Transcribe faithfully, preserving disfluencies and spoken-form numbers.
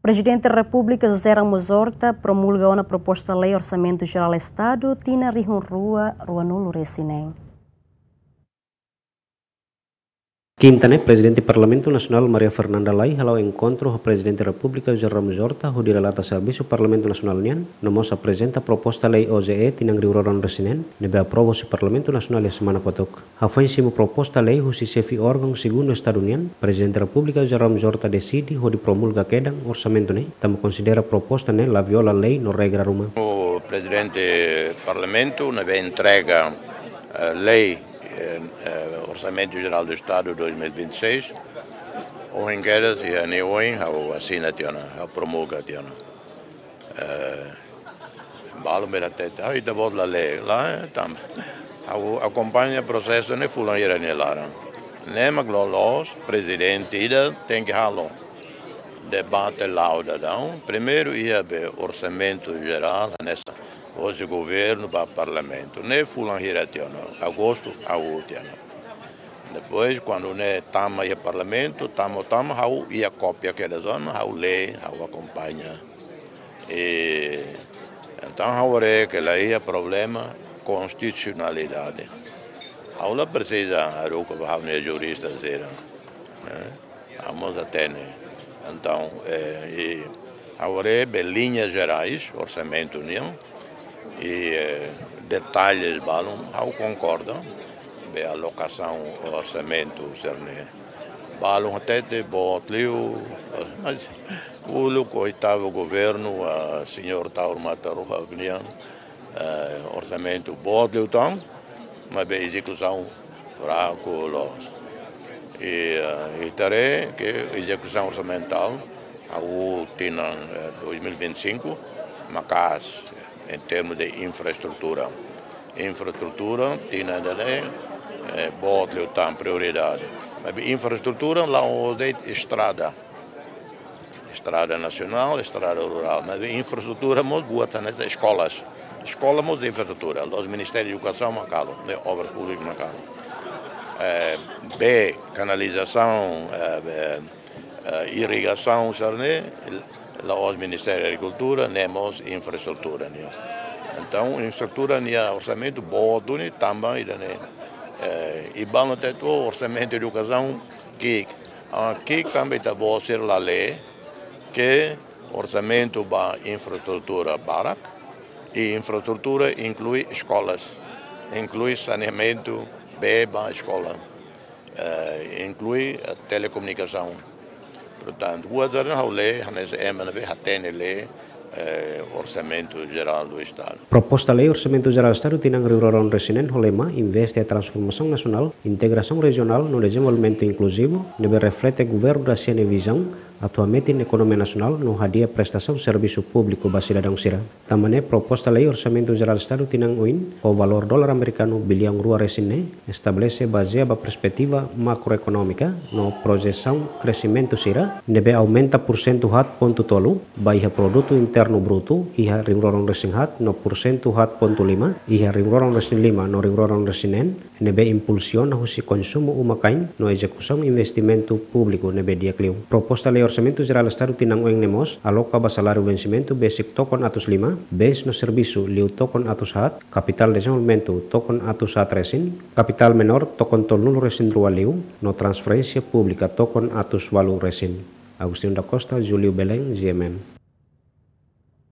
Prezidente Repúblika José Ramos Horta promulga ona proposta lei Orsamentu Jerál Estadu tinan rihun rua ruanulu resin neen. Kinta ne'e, Prezidente Parlamentu Nasionál Maria Fernanda Lay hala'o enkontru ho Prezidente Repúblika José Ramos Horta hodi relata servisu Parlamentu Nasionál nian, no mós aprezenta proposta lei O J E tinan rihun rua ruanulu resin neen, ne'ebé aprova husi Parlamentu Nasionál iha semana kotuk. Hafoin simu proposta lei husi xefe órgaun segundu Estadu nian, Prezidente Repúblika José Ramos Horta deside hodi promulga kedan orsamentu ne'e, tanba konsidera proposta ne'e la viola lei no regra ruma. O Prezidente Parlamentu ne'ebé entrega, eh, lei, eh, eh, Orsamentu Jerál do Estadu dois mil e vinte e seis, ohin kedas, iha ne'e ohin ha'u asina tiha ona, ha'u promulga tiha ona. Eh, balu mera tete, ah, ita-boot la lee, la, eh, tanba. Ha'u akompaña prosesu ne'e fulan hira nia laran. Ne'e mak loloos, prezidente ida tenke halo debate la'o daudaun. Primeiru iha be orsamentu jerál, hanesan hosi governu ba parlamentu. Ne'e fulan hira tiha ona, agostu, ha'u tiha ona. Depois, kuandu ne'e tama iha parlamentu, tama, tama, ha'u iha kópia kedas ona, ha'u lee, ha'u akompaña. I, entaun, ha'u haree ke la iha problema konstitusionalidade. Ha'u la presiza haruka ba ha'u-nia jurista sira, eh? Ha'u mós hatene. Entaun, eh, i ha'u haree be liñas jerais, orsamentu nian, i, eh, detalles balun, ha'u konkorda, be alokasaun orsamentu sira-ne'e. Balun hatete boot liu, mas uluk oitavu governu, ah, señór Taur Matan Ruak nian, eh, orsamentu boot liután, maibé ezekusaun fraku loos. I, eh, ita haree ke ezekusaun orsamentál, ha'u tinan, eh, dois mil e vinte e cinco, maka'as, em termos de infraestrutura. Infraestrutura, tinan ida-ne'e, eh, boot liután prioridade. Maibé infraestrutura la'ós de'it estrada. Estrada nasionál, estrada rurál. Maibé infraestrutura mós buat hanesan eskolas. Eskola mós infraestrutura. La'ós Ministériu Edukasaun mak halo, ne'e Obras Públikas mak halo. Eh, bee, kanalizasaun, eh, bee, eh, irrigasaun, sira-ne'e, la'ós Ministériu Agrikultura, ne'e mós infraestrutura nian. Entaun, infraestrutura nia orsamentu boot duni, tanba ida-ne'e, eh, i balun hatete orsamentu edukasaun ki'ik. Ah, ki'ik tanba ita-boot sira la lee ke orsamentu ba infraestrutura barak, i infraestrutura inklui eskolas, inklui saneamentu bee ba eskola, eh, inklui, eh, telekomunikasaun. Portantu, buat sira-ne'e ha'u lee, hanesan ema ne'ebé hatene lee, eh, Orsamentu Jerál do Estadu. Proposta lei Orsamentu Jerál Estadu tinan rihun rua ruanulu resin neen ho lema investe iha transformasaun nasionál, integrasaun rejionál no dezenvolvimentu inkluzivu, ne'ebé reflete governu dasia nia vizaun atu hametin ekonomia nasionál no hadi'a prestasaun servisu públiku ba sidadaun sira. Tanba ne'e, proposta lei Orsamentu Jerál Estadu tinan oin, ho valór dolar amerikanu biliaun rua resin neen, estabelese bazeia ba perspetiva makroekonómika no projesaun kresimentu sira, ne'ebé aumenta pursentu haat pontu tolu ba iha Produtu Internu Brutu iha rihun rua ruanulu resin haat no pursentu haat pontu lima iha rihun rua ruanulu resin lima no rihun rua ruanulu resin neen, ne'ebé impulsiona husi konsumu uma-kain no ezekusaun investimentu públiku ne'ebé di'ak liu. Proposta lei Orsamentu Jerál Estadu tinan oin ne'e mós aloka ba saláriu vensimentu besik tokon atus lima, beens no servisu liu tokon atus haat, kapitál dezenvolvimentu tokon atus haat resin, kapitál menór tokon tolunulu resin rua liu, no transferénsia públika tokon atus ualu resin. Agostinho da Costa, Júlio Belém, G M N.